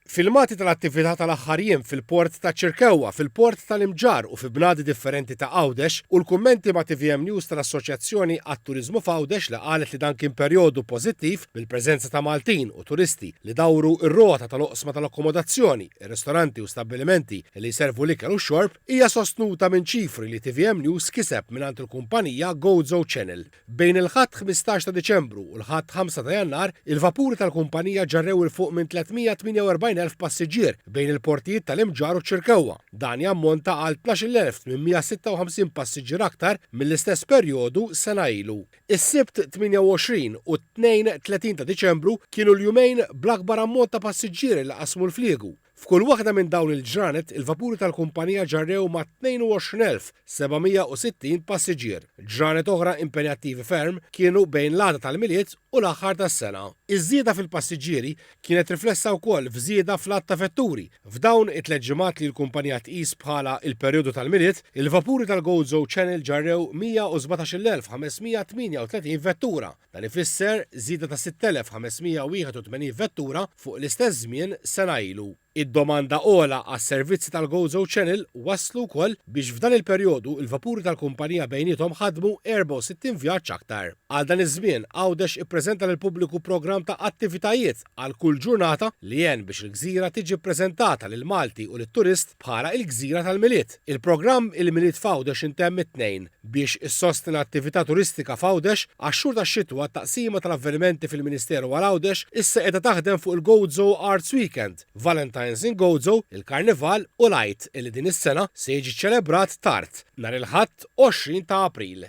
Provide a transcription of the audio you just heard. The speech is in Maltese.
Filmati tal-attività tal-aħħar jiem fil-Port taċ-Ċirkewwa, fil-Port tal-Imġarr u fi bnadi differenti ta' Għawdex u l-kummenti ma' tvm News tal-Assoċjazzjoni għat-Turiżmu f'Għawdex li qalet li dan kien perjodu pożittiv bil-preżenza ta' Maltin u turisti li dawru r-rota tal-oqsma tal-akkomodazzjoni, ir-ristoranti u stabbilimenti li jservu l-ikel u x-xorb, hija sostnuta minn ċifri li tvm News kiseb mingħand il-kumpanija Gozo Channel. Bejn il-Ħadd 15 ta' Diċembru u l-Ħadd 5 ta' Jannar, il-vapuri tal-kumpanija ġarrew 'il fuq minn 348,000 passiġġier bejn il-portijiet tal-Imġarr u ċ-Ċirkewwa. Dan jammonta għal 12,856 passiġġier aktar mill-istess perjodu sena ilu. Is-Sibt 28 u t-Tnejn 30 ta' Diċembru kienu l-jumejn bl-akbar ammont ta' passiġġieri li qasmu l-fliegu. F'kull waħda minn dawn il-ġranet, il-vapuri tal-kumpanija ġarrew ma' 22,760 passiġġier. Ġranet oħra impenjattivi ferm kienu bejn l-għada tal-Milied u l-aħħar tas-sena. Iż-żieda fil-passiġġieri kienet riflessa wkoll f'żieda fl-għadd ta' vetturi. F'dawn it-tliet ġimgħat li l-kumpanija tqis bħala l-perjodu tal-Milied, il-vapuri tal-Gozo Channel ġarrew 117,538 vettura. Dan ifisser żieda ta' 6,581 vettura fuq l-istess żmien sena ilu. Id-domanda ogħla għas-servizzi tal-Gozo Channel wasslu wkoll biex f'dan il-perjodu l-vapuri tal-kumpanija bejniethom ħadmu 64 vjaġġ aktar. Għal dan iż-żmien, Għawdex ippreżenta lill-pubbliku programm ta' attivitajiet għal kull ġurnata li għen biex il-gżira tiġi ppreżentata lill-Malti u lit-turist bħala il-gżira tal-Milied. Il-programm Il-Milied f'Għawdex intemm it-Tnejn. Biex issostni l-attività turistika f'Għawdex, għax-xhur tax-xitwa t-Taqsima tal-Avvenimenti fil-Ministeru għal Għawdex issa qiegħda taħdem fuq il-Gozo Arts Weekend, Valentine's in Gozo, il-Karnival u l-Għid li din is-sena se jiġi ċċelebrat tard, nhar il-Ħadd 20 ta' April.